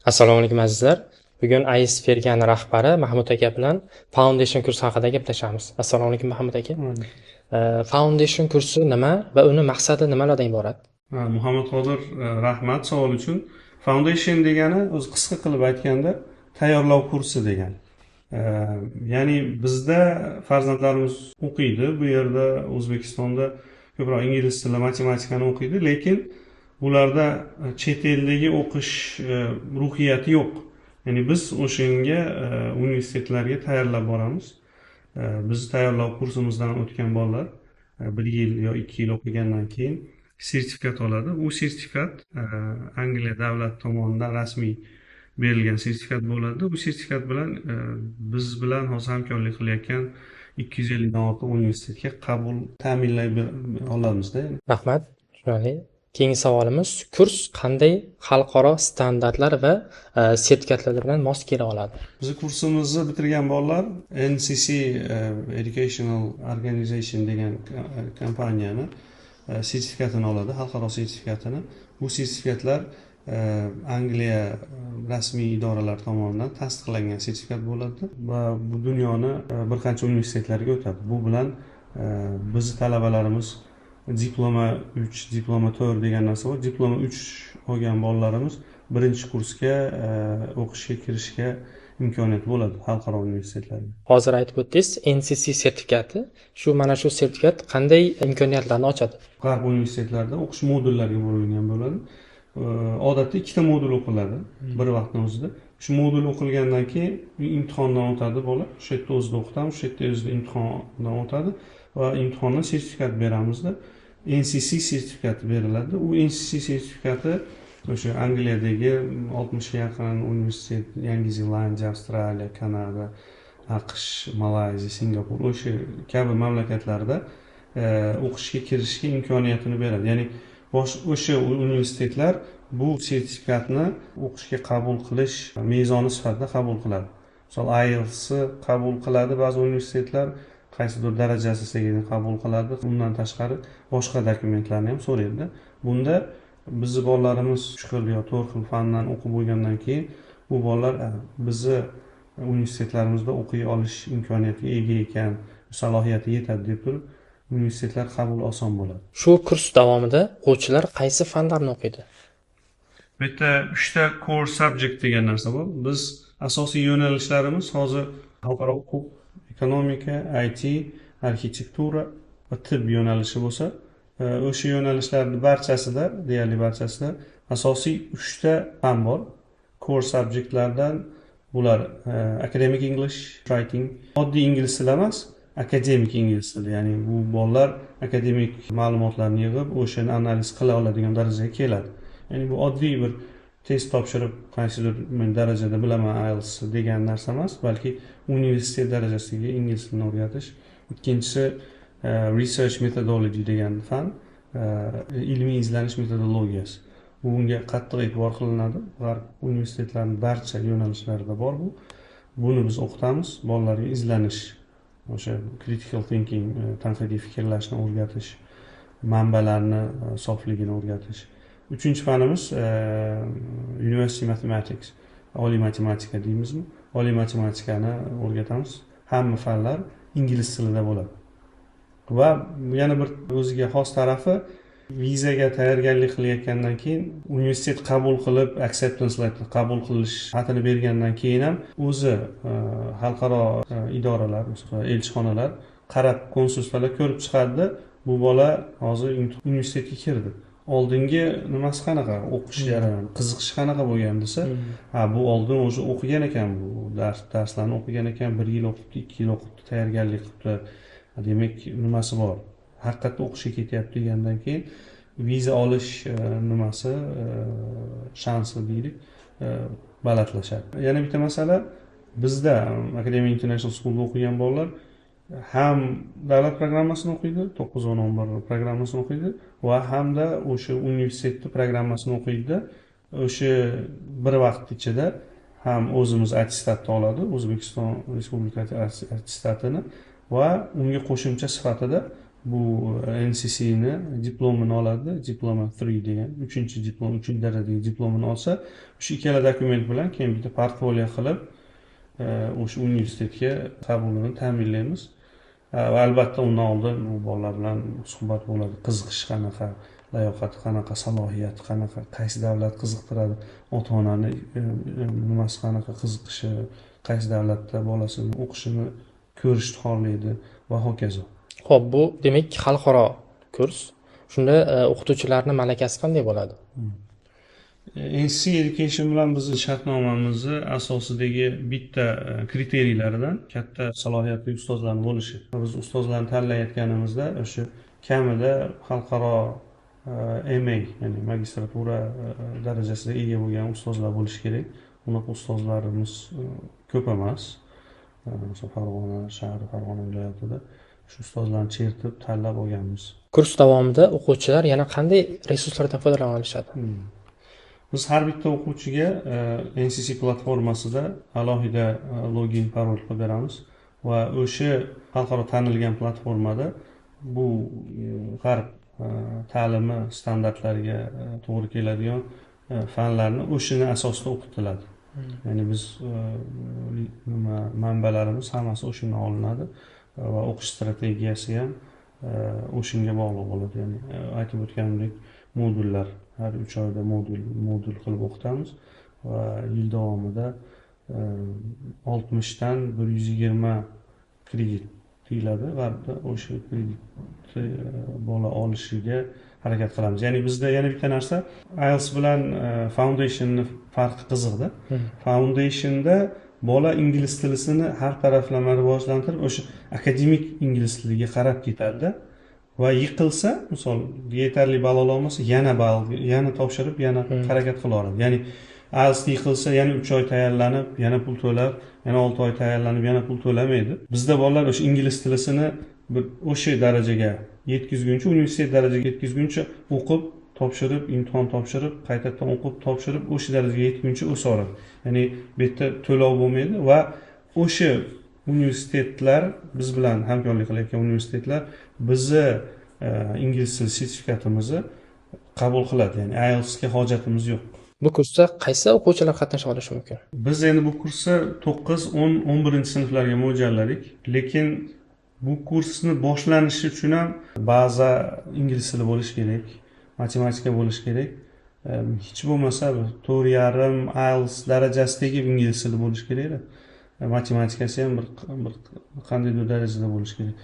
Assalomu alaykum, azizlar. Bugun AIS Fergana rahbari Mahmud aka bilan Foundation kursi haqida gaplashamiz. Assalomu alaykum, Mahmud aka. Foundation kursi nima va uni maqsadi nimalardan iborat? Muhammad Qodir, rahmat savol uchun. Foundation degani o'zi qisqa qilib aytganda tayyorlov kursi degani. Ya'ni bizda farzandlarimiz o'qiydi, bu yerda, O'zbekistonda ko'proq ingliz tili, matematikani o'qiydi, lekin ularda chet eldagi o'qish ruhiyati yo'q. Ya'ni biz o'shanga universitetlarga tayyorlab boramiz. Bizni tayyorlov kursimizdan o'tgan bolalar bir yil yo 2 yil o'qigandan keyin sertifikat oladi. Bu sertifikat Angliya davlat tomonidan rasmiy berilgan sertifikat bo'ladi. Bu sertifikat bilan biz bilan hozir hamkorlik qilayotgan 250dan ortiq universitetga qabul ta'minlay olamizda. Rahmat, tushunarli. Keyingi savolimiz: kurs qanday xalqaro standartlar va sertifikatlar bilan mos kela oladi? Bizni kursimizni bitirgan bolalar NCC Educational Organization degan kompaniyani sertifikatini oladi, xalqaro sertifikatini. Bu sertifikatlar Angliya rasmiy idoralar tomonidan tasdiqlangan sertifikat bo'ladi va bu dunyoni bir qancha universitetlariga o'tadi. Bu bilan bizni talabalarimiz diploma 3, diploma 4 degan narsa bor. Diploma 3 olgan bolalarimiz birinchi kursga o'qishga kirishga imkoniyati bo'ladi xalqaro universitetlarga. Hozir aytib o'tdingiz, NCC sertifikati. Shu, mana shu sertifikat qanday imkoniyatlarni ochadi? G'arb universitetlarida o'qish modullarga bo'lingan bo'ladi. Odatda ikkita modul o'qiladi bir vaqtni o'zida. Shu modul o'qilgandan keyin imtihondan o'tadi bola. O'sha yerda o'zida o'qitamiz, o'sha yerda o'zida imtihondan o'tadi va imtihondan sertifikat beramizda, NCC sertifikati beriladi. U NCC sertifikati o'sha Angliyadagi 60ga yaqin universitet, Yangi Zelandiya, Avstraliya, Kanada, AQSh, Malayziya, Singapur, o'sha kabi mamlakatlarda o'qishga kirishga imkoniyatini beradi. Ya'ni o'sha universitetlar bu sertifikatni o'qishga qabul qilish mezoni sifatida qabul qiladi. Misol, IELTSni qabul qiladi ba'zi universitetlar, qaysidir darajasi qabul qiladi. Undan tashqari boshqa dokumentlarni ham so'raydida. Bunda bizni bolalarimiz uch xil yo to'rt xil fandan o'qib bo'lgandan keyin bu bolalar bizni universitetlarimizda o'qiy olish imkoniyatiga ega ekan, salohiyati yetadi deb turib universitetlar qabul oson bo'ladi. Shu kurs davomida o'quvchilar qaysi fanlarni o'qiydi? Bu yerda uchta core subject degan narsa bor. Biz asosiy yo'nalishlarimiz hozir xalqaro huquq, ekonomika, IT, arxitektura va tib yo'nalishi bo'lsa, o'sha yo'nalishlarni barchasida, deyarli barchasida asosiy uchta fan bor. Core subjectlardan bular academic English writing, oddiy ingliz tili emas, akademik ingliz tili. Ya'ni bu bolalar akademik ma'lumotlarni yig'ib, o'shani analiz qila oladigan darajaga keladi. Ya'ni bu oddiy bir test topshirib, qaysidir men darajada bilaman IELTS degan narsa emas, balki universitet darajasidagi ingliz tilini o'rgatish. Ikkinchisi research methodology degan fan, ilmiy izlanish metodologiyasi. Bunga qattiq e'tibor qilinadi. G'arb universitetlarining barcha yo'nalishlarida bor bu. Buni biz o'qitamiz bolalarga. Izlanish, o'sha critical thinking, tanqidiy fikrlashni o'rgatish, manbalarni sofligini o'rgatish. Uchinchi fanimiz university mathematics, oliy matematika deymizmi, oliy matematikani o'rgatamiz. Hamma fanlar ingliz tilida bo'ladi. Va yana bir o'ziga xos tarafi, vizaga tayyorgarlik qilayotgandan keyin universitet qabul qilib, acceptance letter, qabul qilish xatini bergandan keyin ham o'zi xalqaro idoralar, elchixonalar qarab, konsulstvolar ko'rib chiqadida, bu bola hozir universitetga kirdi, oldingi nimasi qanaqa, o'qish jarayoni, qiziqishi qanaqa bo'lgan desa, ha, bu oldin уже o'qigan ekan, bu darslarni o'qigan ekan, bir yil o'qibdi, 2 yil o'qibdi, tayyorgarlik qilibdi, demak, nimasi bor, haqiqatda o'qishga ketyapti degandan keyin viza olish nimasi, shansi deylik, balandlashadi. Yana bitta masala, bizda Academy International Schoolda o'qigan bolalar ham davlat programmasini o'qiydi, 9, 10, 11 programmasini o'qiydi va hamda o'sha universitetni programmasini o'qiydida. O'sha bir vaqt ichida ham o'zimiz attestatni oladi, O'zbekiston Respublikasi attestatini va unga qo'shimcha sifatida Bu NCCni diplomini oladi, diploma 3 degan, uchinchi diplom, uchinchi darajadagi diplomini olsa, o'sha ikkala dokument bilan keyin bitta portfolio qilib, o'sha universitetga qabulini ta'minlaymiz. Va albatta undan oldin u bolalar bilan suhbat bo'ladi. Qiziqishi qanaqa, layoqati qanaqa, salohiyati qanaqa, qaysi davlat qiziqtiradi, ota-onani nimasi qanaqa qiziqishi, qaysi davlatda bolasini o'qishini ko'rishni xohlaydi va hokazo. Xo'p, bu demak xalqaro kurs. Shunda o'qituvchilarning malakasi qanday bo'ladi? NCC Education bilan bizning shartnomamizni asosidagi bitta kriteriylardan katta salohiyatli ustozlarning bo'lishi. Biz ustozlarni tanlayotganimizda o'sha kamida xalqaro MA, ya'ni magistratura darajasiga ega bo'lgan ustozlar bo'lishi kerak. Unaqa ustozlarimiz ko'p emas. Masalan, Farg'ona shahri, Farg'ona viloyatida shu ustozlarni chertib tanlab olganmiz. Kurs davomida o'quvchilar yana qanday resurslardan foydalana olishadi? Biz har bitta o'quvchiga NCC platformasida alohida login, parol qilib beramiz va o'sha xalqaro tanilgan platformada bu g'arb ta'limi standartlariga to'g'ri keladigan fanlarni o'shani asosida o'qitiladi. Ya'ni biz nima manbalarimiz hammasi o'shandan olinadi va o'qish strategiyasi ham o'shanga bog'liq bo'ladi. Ya'ni aytib o'tganimdek, modullar, har 3 oyda modul qilib o'qitamiz va yil davomida 60 dan 120 kredit deyiladi. G'arbda o'sha kredit bola olishiga harakat qilamiz. Ya'ni bizda yana bitta narsa, IELTS bilan Foundation'ni farqi qiziqda. Foundation'da bola ingliz tilisini har taraflama rivojlantirib, o'sha akademik ingliz tiliga qarab ketadi va yiqilsa, misol yetarli ball ololmasa, yana ball, yana topshirib, yana harakat qila oladi. Ya'ni IELTS yiqilsa, yana 3 oy tayyorlanib, yana pul to'lab, yana 6 oy tayyorlanib, yana pul to'lamaydi. Bizda bolalar o'sha ingliz tilisini bir o'sha darajaga yetkazguncha, universitet darajaga yetkazguncha o'qib, topshirib, imtihon topshirib, qaytadan o'qib, topshirib, o'sha darajaga yetguncha o'sa oladi. Ya'ni bu yerda to'lov bo'lmaydi va o'sha universitetlar, biz bilan hamkorlik qilayotgan universitetlar bizni ingliz tili sertifikatimizni qabul qiladi. Ya'ni IELTSga hojatimiz yo'q. Bu kursda qaysi o'quvchilar qatnasha olishi mumkin? Biz endi bu kursni 9, 10, 11 sinflarga mo'ljalladik, lekin bu kursni boshlanishi uchun ham baza ingliz tili bo'lishi kerak, matematika bo'lishi kerak. Hech bo'lmasa 4.5 IELTS darajasidagi ingliz tili bo'lishi kerak. Matematikasi ham bir qandaydir darajada bo'lishi kerak.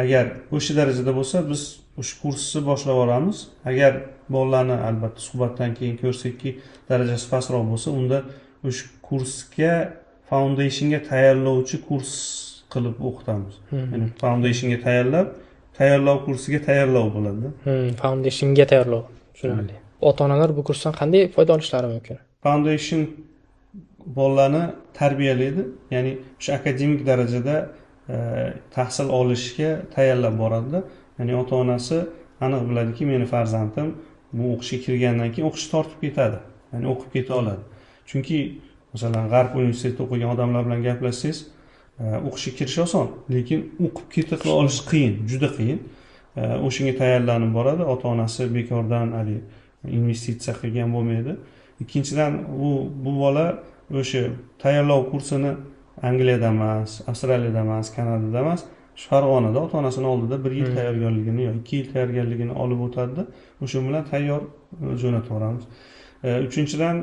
Agar o'sha darajada bo'lsa, biz o'sha kursni boshlab yuboramiz. Agar bolalarni albatta suhbatdan keyin ko'rsakki, darajasi pastroq bo'lsa, unda o'sha kursga, foundationga tayyorlovchi kurs qilib o'qitamiz. Ya'ni foundationga tayyorlab, tayyorlov kursiga tayyorlov bo'ladi. Foundationga tayyorlov. Tushunarli. Ota-onalar bu kursdan qanday foyda olishlari mumkin? Foundation bolalarni tarbiyalaydi, ya'ni o'sha akademik darajada tahsil olishga tayyorlab boradida. Ya'ni ota-onasi aniq biladiki, meni farzandim bu o'qishga kirgandan keyin o'qish tortib ketadi, ya'ni o'qib keta oladi. Chunki masalan, G'arb universitetida o'qigan odamlar bilan gaplashsangiz, o'qishga kirish oson, lekin o'qib keta olish qiyin, juda qiyin. O'shanga tayyorlanib boradi, ota-onasi bekordan hali investitsiya qilgan bo'lmaydi. Ikkinchidan, bu bola o'sha tayyorlov kursini Angliyada emas, Avstraliyada emas, Kanadada emas, shu Farg'onada ota-onasini oldida 1 yil tayyorgarligini yo 2 yil tayyorgarligini olib o'tadi. O'sha bilan tayyor jo'natib yuboramiz. Uchinchidan,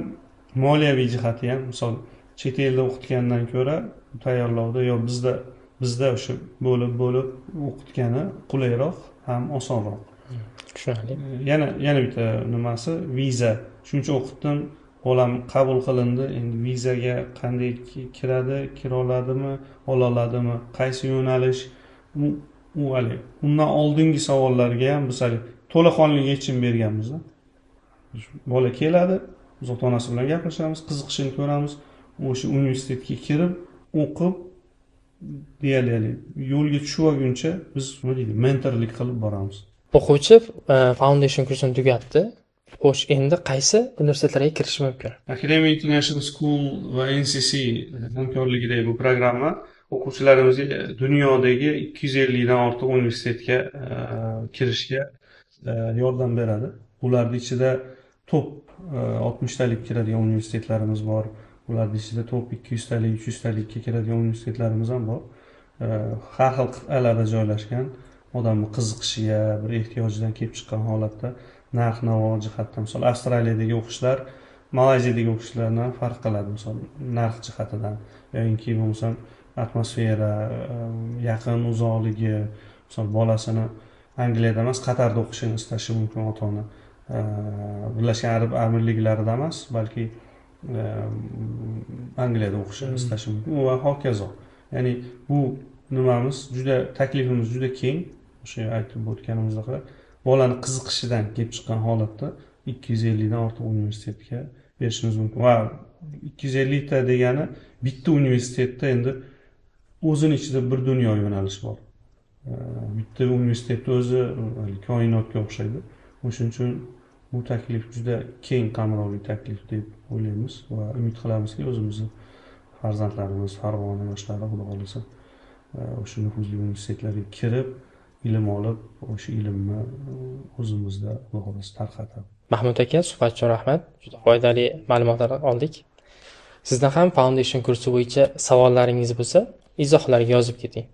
moliyaviy jihati ham, misol chet elda o'qitgandan ko'ra tayyorlovda yo bizda o'sha bo'lib o'qitgani qulayroq ham osonroq. Tushunarli. Yana bitta nimasi, viza. Shuncha o'qitdim, bolam qabul qilindi, endi vizaga qanday kiradi, kira oladimi, ola oladimi, qaysi yo'nalish, u hali undan oldingi savollarga ham biz hali to'laqonli yechim berganmiz. Bola keladi, biz ota-onasi bilan gaplashamiz, qiziqishini ko'ramiz, o'sha universitetga kirib, o'qib, deyarli yo'lga tushib olguncha biz nima deydi, mentorlik qilib boramiz. O'quvchi foundation kursini tugatdi. Xo'sh, endi qaysi universitetlarga kirishi mumkin? Academy International School va NCC hamkorligidagi bu programma o'quvchilarimizga dunyodagi 250 dan ortiq universitetga kirishga yordam beradi. Ularni ichida top 60talik kiradigan universitetlarimiz bor. Ularni ichida top 200talik, 300talikka kiradigan universitetlarimiz ham bor. Har xil qit'alarda joylashgan, odamni qiziqishiga, bir ehtiyojidan kelib chiqqan holatda narx-navo jihatdan, misol Avstraliyadagi o'qishlar Malayziyadagi o'qishlardan farq qiladi, misol narx jihatidan yoki bo'lmasam atmosfera, yaqin uzoqligi, misol bolasini Angliyada emas, Qatarda o'qishini istashi mumkin ota-ona. Birlashgan Arab Amirliklarida emas, balki Angliyada o'qishini istashi mumkin va hokazo. Ya'ni bu nimamiz juda, taklifimiz juda keng. O'sha aytib o'tganimizdek, bolani qiziqishidan kelib chiqqan holatda 250 dan ortiq universitetga berishimiz mumkin. Va 250 ta degani bitta universitetda endi o'zini ichida bir dunyo yo'nalish bor. Bitta universitetni o'zi koinotga o'xshaydi. O'shuning uchun bu taklif juda keng qamrovli taklif deb o'ylaymiz va umid qilamizki, o'zimizni farzandlarimiz, Farg'ona yoshlari xudo xohlasa o'sha nufuzli universitetlarga kirib, ilm olib, o'sha ilmni o'zimizda xudo xohlasa tarqatadi. Mahmud aka, suhbat uchun rahmat. Juda foydali ma'lumotlar oldik. Sizdan ham Foundation kursi bo'yicha savollaringiz bo'lsa, izohlarga yozib keting.